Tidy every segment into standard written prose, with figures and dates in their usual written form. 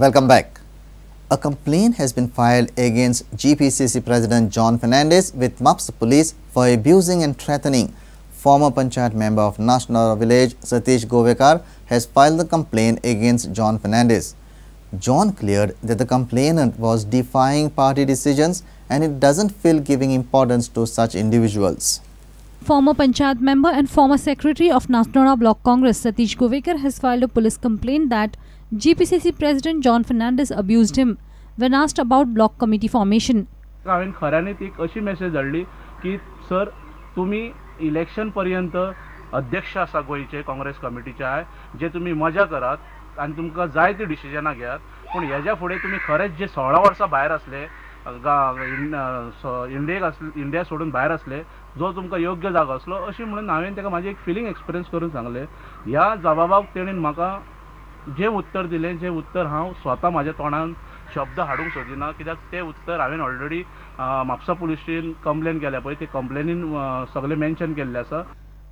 Welcome back. A complaint has been filed against GPCC President John Fernandez with Mapusa Police for abusing and threatening. Former Panchayat member of Nasnodda village Satish Govekar has filed the complaint against John Fernandez. John cleared that the complainant was defying party decisions and it doesn't feel giving importance to such individuals. Former Panchayat member and former secretary of Nasnodda Block Congress Satish Govekar has filed a police complaint that GPCC President John Fernandez abused him when asked about block committee formation. हांवें खऱ्यांनीच एक अशी message धाडली की sir तुमी election पर्यंत अध्यक्ष आसा गोंयचे काँग्रेस कमिटीचे आहे जे तुमी मजा करात आनी तुमकां जाय ती डिसिजनां घेयात, पूण हेज्या फुडें तुमी खरेंच जे 16 वर्सां भायर आसले इंडियेक इंडिया सोडून भायर आसले जो तुमकां योग्य जागो आसलो अशी म्हणून हांवें ताका म्हाजी एक फिलींग एक्सपिरियन्स करून सांगलें. ह्या जबाबाक तेणेन म्हाका जे उत्तर दिलें जे उत्तर हांव स्वता म्हाज्या तोंडान शब्द हाडूंक सोदिना, कित्याक तें उत्तर हांवें already Mapusa police station complain केल्या पळय ते कंप्लेनीन सगळें मेन्शन केल्लें आसा.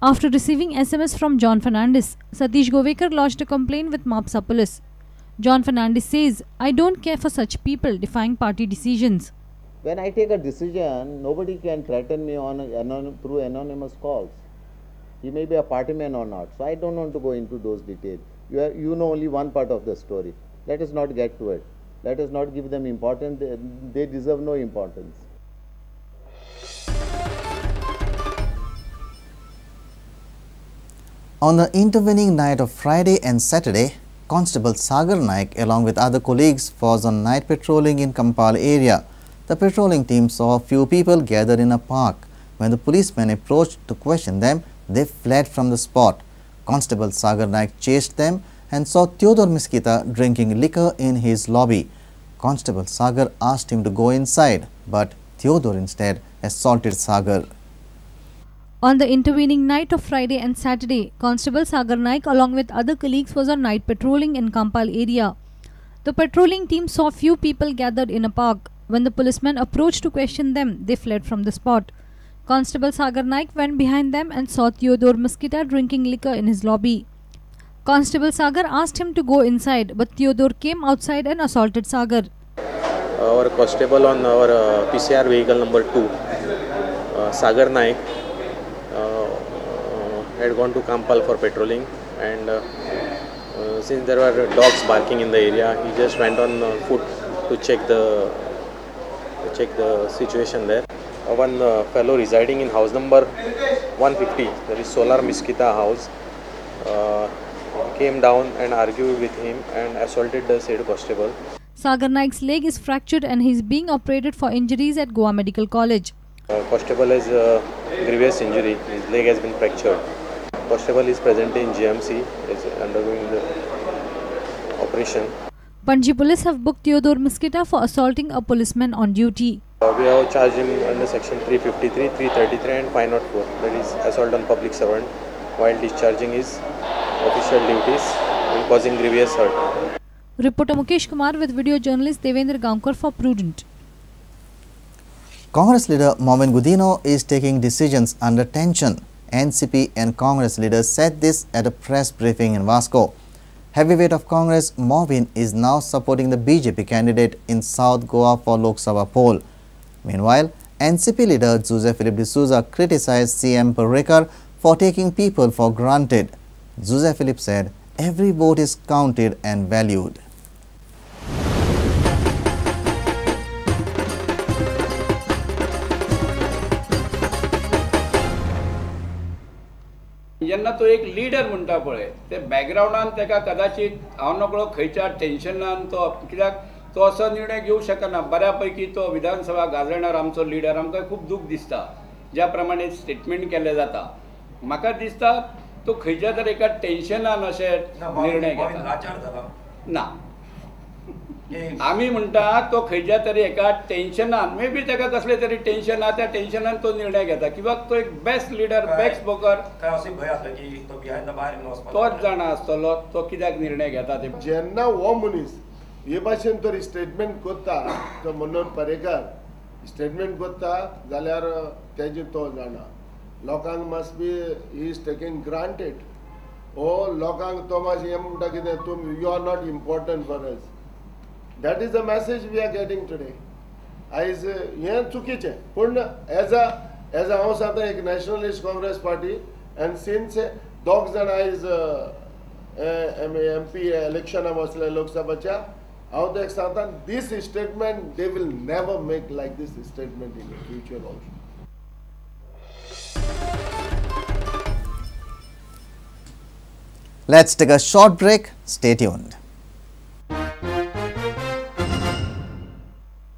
After receiving SMS from John Fernandez, Satish Govekar lodged a complaint with Mapusa Police. John Fernandez says, "I don't care for such people defying party decisions. When I take a decision, nobody can threaten me on through anonymous calls. He may be a party man or not, so I don't want to go into those details. You know only one part of the story. Let us not get to it. Let us not give them importance. They deserve no importance." On the intervening night of Friday and Saturday, Constable Sagar Naik along with other colleagues was on night patrolling in Campal area. The patrolling team saw a few people gathered in a park. When the policemen approached to question them, they fled from the spot. Constable Sagar Naik chased them and saw Theodore Mesquita drinking liquor in his lobby. Constable Sagar asked him to go inside, but Theodore instead assaulted Sagar. On the intervening night of Friday and Saturday, Constable Sagar Naik along with other colleagues was on night patrolling in Campal area. The patrolling team saw few people gathered in a park. When the policemen approached to question them, they fled from the spot. Constable Sagar Naik went behind them and saw Theodore Mesquita drinking liquor in his lobby. Constable Sagar asked him to go inside, but Theodore came outside and assaulted Sagar. Our constable on our PCR vehicle number 2, Sagar Naik, had gone to Campal for patrolling, and since there were dogs barking in the area, he just went on foot to check the situation there. One fellow residing in house number 150, that is Solar Mesquita house, came down and argued with him and assaulted the said constable. Sagar Naik's leg is fractured and he is being operated for injuries at Goa Medical College. Constable has a grievous injury. His leg has been fractured. Constable is presently in GMC, is undergoing the operation. Panji police have booked Theodore Mesquita for assaulting a policeman on duty. We have charged him under section 353, 333 and 504, that is assault on public servant while discharging his official duties and causing grievous hurt. Reporter Mukesh Kumar with video journalist Devendra Gaonkar for Prudent. Congress leader Mauvin Godinho is taking decisions under tension. NCP and Congress leaders said this at a press briefing in Vasco. Heavyweight of Congress, Mauvin is now supporting the BJP candidate in South Goa for Lok Sabha poll. Meanwhile, NCP leader Jose Philip D'Souza criticized CM Parrikar for taking people for granted. Jose Philip said every vote is counted and valued. जेन्ना तो एक leader म्हणटा पळय ते बॅकग्रावंडान ताका कदाचित हांव नकळो खंयच्या टेन्शनान तो, कित्याक तो असो निर्णय घेवंक शकना. बऱ्या पैकी तो विधानसभा गाजयणार आमचो लिडर, आमकां खूब दूख दिसता ज्या प्रमाणे स्टेटमेंट केल्लें जाता. म्हाका दिसता तो खंयच्या तरी एका टेन्शनान अशें निर्णय घेता ना. आमी म्हणटा तो खंयच्या तरी एका टेन्शनान, मे बी ताका कसलें तरी टेन्शन आहा, त्या टेन्शनान तो निर्णय घेता. किंवा तो एक बेस्ट लिडर, बेस्ट स्पोकर, तोच जाणा आसतलो तो कित्याक निर्णय घेता ते. जेन्ना हो मनीस हे भाशेन तर स्टेटमेंट करता, तो मनोहर पर्रीकर स्टेटमेंट करता जाल्यार तेजे तो जाणा लोकांक must be he is taking granted. हो लोकांक तो मातशें हें म्हणटा कितें तुमी you are not important for us. That is the message we are getting today. आयज हें चुकीचें, पूण एज अ हांव सांगता एक Nationalist Congress Party and since दोग जाण आयज एम पी इलेक्शनाक बसले लोकसभाच्या, हांव तेका सांगता this statement they will never make like this statement in future also. Let's take a short break. Stay tuned.